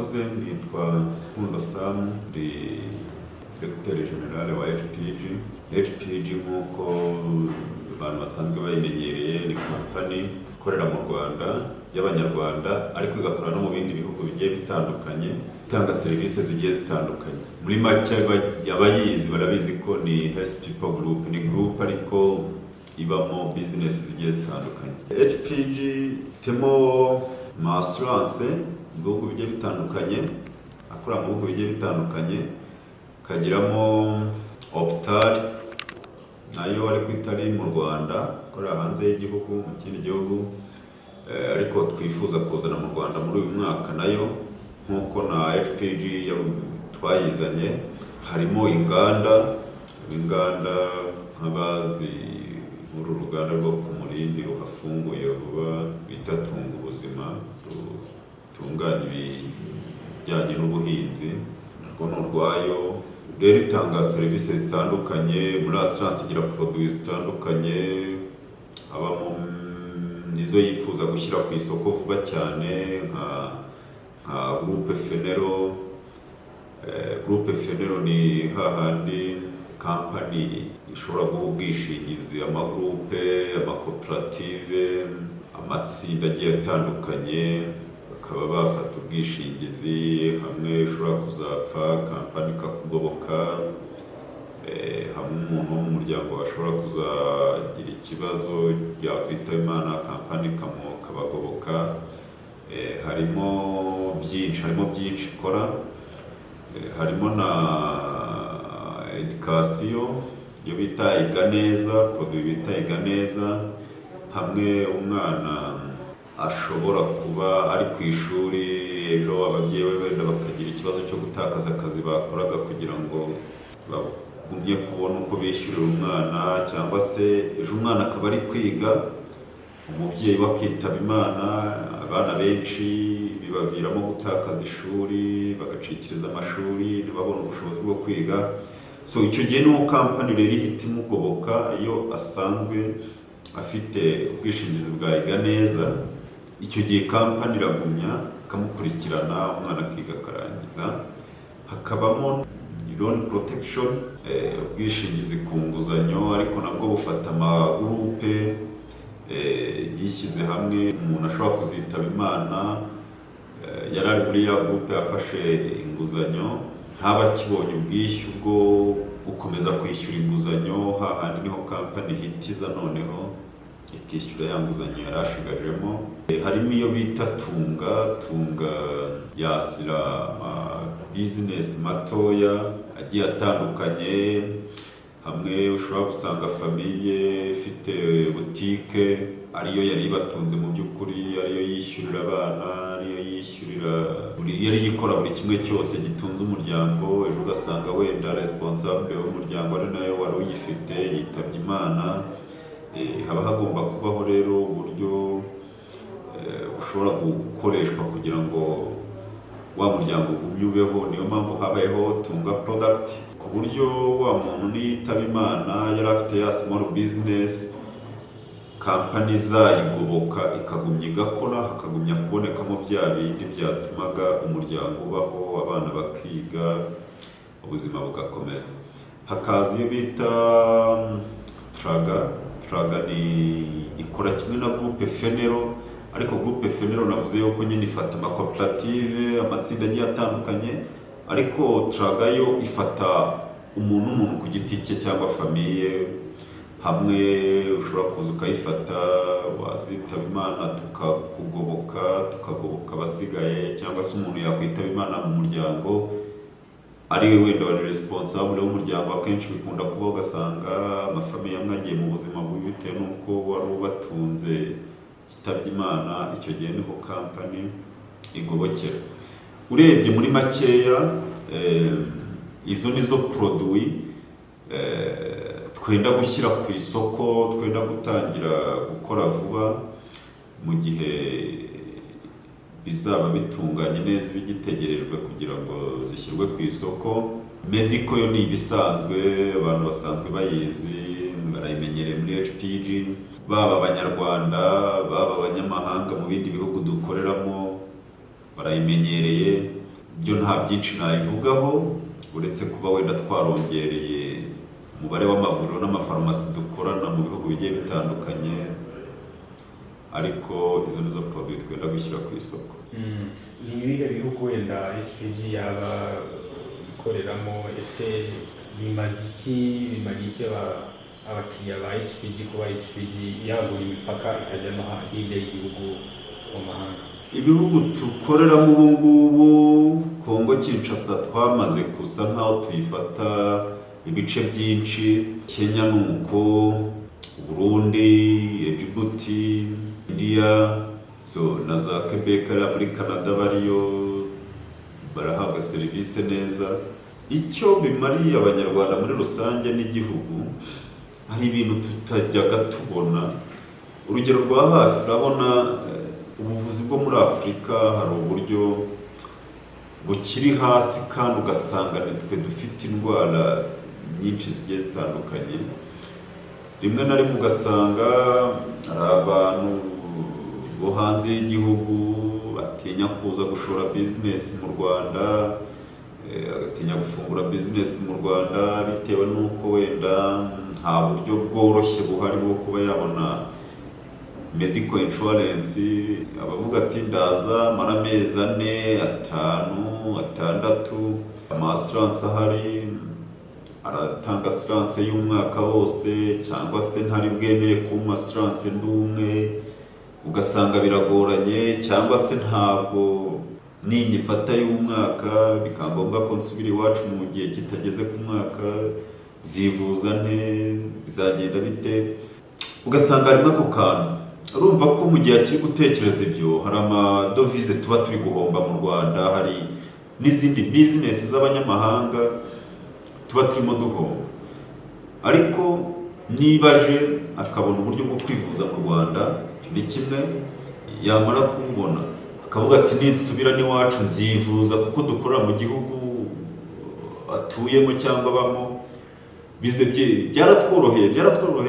Murakoze, nitwa Rukundo Sam, ndi Directeur Général wa HPG. HPG, nk'uko abantu basanzwe bayimenyereye, ni company ikorera mu Rwanda y'Abanyarwanda, ariko igakora no mu bindi bihugu bigiye bitandukanye, itanga serivisi zigiye zitandukanye. Muri make, abayizi barabizi ko ni Health People Group, ni group ariko ibamo business zigiye zitandukanye. HPG ifitemo ma assurance mu bihugu bigiye bitandukanye, akora mu bihugu bigiye bitandukanye, kagiramo hôpital nayo ariko itari mu Rwanda, ikorera hanze y'igihugu, mu kindi gihugu, ariko twifuza kuzana mu Rwanda muri uyu mwaka nayo nk'uko na HPG twayizanye. Harimo inganda nk'abazi nk'uru ruganda rwo ku Murindi ruhafunguye vuba bita Tunga Ubuzima, rutunganya ibijyanye n'ubuhinzi, narwo ni urwayo. Rero itanga serivisi zitandukanye muri assurance, igira produits zitandukanye, habamo izo yifuza gushyira ku isoko vuba cyane nka Groupe Fenero. Groupe Fenero ni hahandi company ishobora guha ubwishingizi amagroupe, amakoperative, amatsinda agiye atandukanye, bakaba bafata ubwishingizi hamwe ushobora kuzapfa company ikakugoboka, hamwe umuntu wo mu muryango ashobora kuzagira ikibazo, yakwitaba Imana, company ikabagoboka. Harimo byinshi ikora. Harimo na education, iyo bita Iga Neza, produit bita Iga Neza, hamwe umwana ashobora kuba ari ku ishuri, ejo ababyeyi be wenda bakagira ikibazo cyo gutakaza akazi bakoraga kugira ngo bagumye kubona uko bishyurira umwana, cyangwa se ejo umwana akaba ari kwiga, umubyeyi we akitaba Imana. Abana benshi bibaviramo gutakaza ishuri, bagacikiriza amashuri, ntibabone ubushobozi bwo kwiga. So icyo gihe niho company rero ihita imugoboka. Iyo asanzwe afite ubwishingizi bwa Iga Neza, icyo gihe company iragumya ikamukurikirana, umwana akiga akarangiza. Hakabamo loan protection, ubwishingizi ku nguzanyo, ariko nabwo bufata amagroupe yishyize hamwe. Umuntu ashobora kuzitaba Imana, yari ari muri ya groupe yafashe inguzanyo, ntaba akibonye ubwishyu bwo gukomeza kwishyura inguzanyo. Hahandi niho company ihitiza noneho ikishyura ya nguzanyo yari ashigajemo. Harimo iyo bita Tunga. Tunga yasira business matoya agiye atandukanye, hamwe ushobora gusanga famille ifite butike ariyo yari ibatunze mu by'ukuri, ariyo yishyurira abana, ariyo yishyurira buri, yari ikora buri kimwe cyose gitunze umuryango. Ejo ugasanga wenda responsable w'umuryango, ari nawe wari uyifite, yitabye Imana. Haba hagomba kubaho rero uburyo bushobora gukoreshwa kugira ngo wa muryango ugumye ubeho. Niyo mpamvu habayeho Tunga product, ku buryo wa muntu niyitaba Imana yari afite ya small business, company izayigoboka ikagumya igakora, hakagumya kubonekamo bya bindi byatumaga umuryango ubaho, abana bakiga, ubuzima bugakomeza. Hakaza iyo bita Traga. Traga ni ikora kimwe na Groupe Fenero, ariko Groupe Fenero navuze yuko nyine ifata amakoperative, amatsinda agiye atandukanye, ariko Traga yo ifata umuntu ku giti cye cyangwa famille. Hamwe ushobora kuza ukayifata, wazitaba Imana tukakugoboka, tukagoboka abasigaye, cyangwa se umuntu yakwitaba Imana mu muryango ari we wenda wari responsable w'umuryango. Akenshi bikunda kuba, ugasanga amafamille amwe agiye mu buzima bubi bitewe n'uko wari ubatunze yitabye Imana. Icyo gihe niho company igobokera. Urebye muri makeya, izo nizo produit twenda gushyira ku isoko, twenda gutangira gukora vuba mu gihe bizaba bitunganye neza, bigitegerejwe kugira ngo zishyirwe ku isoko. Medical yo ni ibisanzwe, abantu basanzwe bayizi, barayimenyereye muri HPG, baba Abanyarwanda, baba abanyamahanga mu bindi bihugu dukoreramo barayimenyereye. Byo nta byinshi nayivugaho, uretse kuba wenda twarongereye umubare w'amavuriro n'amafarumasi dukorana mu bihugu bigiye bitandukanye, ariko izo nizo produit twenda gushyira ku isoko. Ni ibihe bihugu wenda HPG yaba ikoreramo? Ese bimaze iki, bimariye iki abakiriya ba HPG kuba HPG yagura imipaka ikajya no hirya y'igihugu mu mahanga? Ibihugu dukoreramo ubu ngubu, Kongo Kinshasa twamaze gusa nkaho tuyifata ibice byinshi, Kenya ni uko, Burundi, Djibouti, India, so na za Quebec hariya muri Canada bariyo barahabwa serivisi neza. Icyo bimariye Abanyarwanda muri rusange n'igihugu, hari ibintu tutajyaga tubona. Urugero rwa hafi, urabona ubuvuzi bwo muri Afurika hari uburyo bukiri hasi, kandi ugasanga nitwe dufite indwara nyinshi zigiye zitandukanye. Rimwe na rimwe ugasanga hari abantu bo hanze y'igihugu batinya kuza gushora bizinesi mu Rwanda, agatinya gufungura bizinesi mu Rwanda bitewe n'uko wenda nta buryo bworoshye buhari bwo kuba yabona medical insurance. Abavuga ati: "Ndaza mara amezi 4, 5, 6." Ama assurance ahari aratanga assurance y'umwaka wose, cyangwa se ntari bwemere kumpa assurance ndi umwe, ugasanga biragoranye, cyangwa se ntabwo ninyifata y'umwaka bikaba ngombwa ko nsubira iwacu mu gihe kitageze ku mwaka, nzivuza nte? Bizagenda bite? Ugasanga harimo ako kantu. Urumva ko mu gihe akiri gutekereza ibyo, hari amadovize tuba turi guhomba mu Rwanda, hari n'izindi bizinesi z'abanyamahanga tuba turimo duhomba. Ariko niba aje akabona uburyo bwo kwivuza mu Rwanda, icyo ni kimwe. Yamara kububona akavuga ati: "Ninsubira n'iwacu nzivuza," kuko dukorera mu gihugu atuyemo cyangwa abamo. Bize byaratworoheye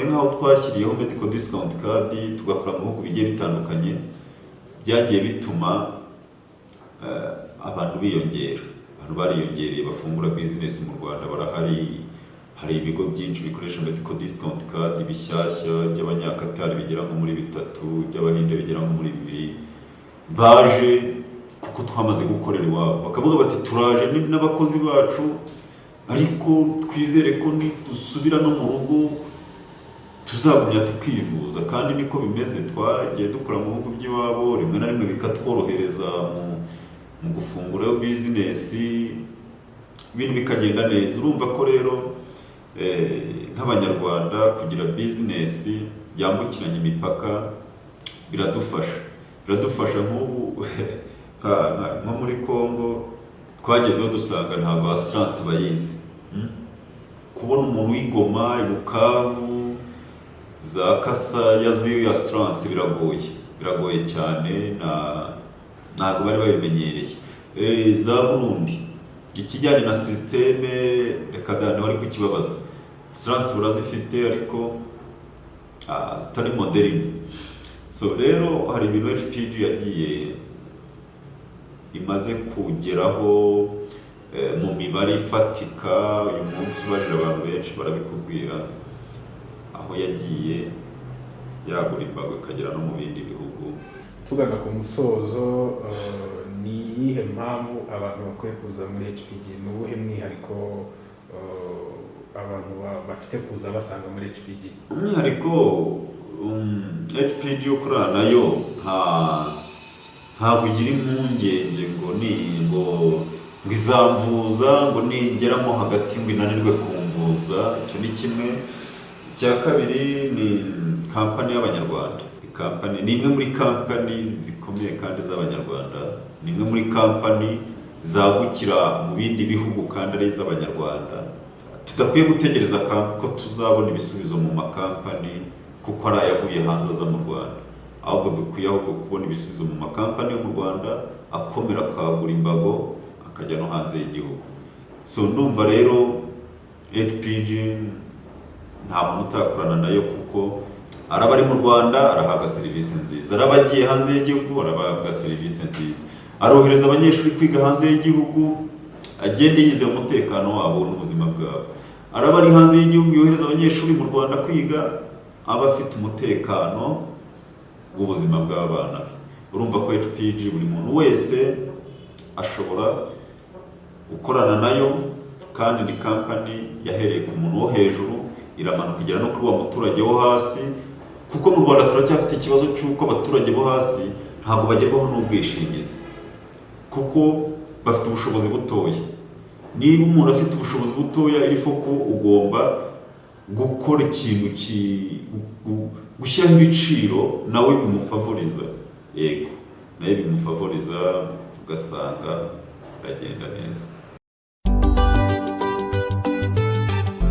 nk'aho twashyiriyeho medical discount card, tugakora mu bihugu bigiye bitandukanye, byagiye bituma abantu biyongera. Abantu bariyongereye bafungura business mu Rwanda barahari. Hari ibigo byinshi bikoresha medical discount card bishyashya, by'Abanyakatari bigera nko muri bitatu, by'Abahinde bigera nko muri bibiri, baje kuko twamaze gukorera iwabo, bakavuga bati: "Turaje n'abakozi bacu, ariko twizere ko nidusubira no mu rugo tuzagumya tukivuza." Kandi niko bimeze, twagiye dukora mu bihugu by'iwabo, rimwe na rimwe bikatworohereza mu gufungurayo bizinesi, ibintu bikagenda neza. Urumva ko rero nk'Abanyarwanda kugira bizinesi yambukiranya imipaka biradufasha, biradufasha. Nk'ubu nko muri Congo twagezeho dusanga ntabwo assurance bayizi. Kubona umuntu w'i Goma, i Bukavu, za Kasai azi assurance biragoye, biragoye cyane, na ntabwo bari babimenyereye. Za Burundi ikijyanye na système, reka da, niwe ari kukibabaza. Assurance barazifite ariko zitari moderne. So rero hari ibintu HPG yagiye imaze kugeraho mu mibare ifatika. Uyu munsi ubajije abantu benshi barabikubwira, aho yagiye yagura imbago ikagera no mu bindi bihugu. Tugana ku musozo, ni iyihe mpamvu abantu bakwiye kuza muri HPG? Ni uwuhe mwihariko abantu bafite kuza basanga muri HPG? Umwihariko, HPG ukorana nayo ntabwo ugira impungenge ngo ni ngo izamvuza, ngo ningeramo hagati ngo inanirwe kumvuza. Icyo ni kimwe. Icya kabiri, ni kampani y'Abanyarwanda. Kampani ni imwe muri kampani zikomeye kandi z'Abanyarwanda, ni imwe muri kampani zagukira mu bindi bihugu kandi ari iz'Abanyarwanda. Tudakwiye gutegereza ko tuzabona ibisubizo mu makampani kuko ari ayavuye hanze aza mu Rwanda, ahubwo dukwiye ahubwo kubona ibisubizo mu makampani yo mu Rwanda akomera, akagura imbago, akajya no hanze y'igihugu. So ndumva rero HPG nta muntu utakorana nayo, kuko araba ari mu Rwanda arahabwa serivisi nziza, araba agiye hanze y'igihugu arahabwa serivisi nziza. Arohereza abanyeshuri kwiga hanze y'igihugu, agende yizeye umutekano wabo n'ubuzima bwabo. Araba ari hanze y'igihugu yohereza abanyeshuri mu Rwanda kwiga, aba afite umutekano w'ubuzima bw'abana be. Urumva ko HPG buri muntu wese ashobora gukorana nayo, kandi ni kampani yahereye ku muntu wo hejuru iramanuka igera no kuri wa muturage wo hasi, kuko mu Rwanda turacyafite ikibazo cy'uko abaturage bo hasi ntabwo bagerwaho n'ubwishingizi kuko bafite ubushobozi butoya. Niba umuntu afite ubushobozi butoya, iri foko ugomba gukora ikintu gushyiraho ibiciro nawe bimufavoriza, yego, nawe bimufavoriza, ugasanga biragenda neza.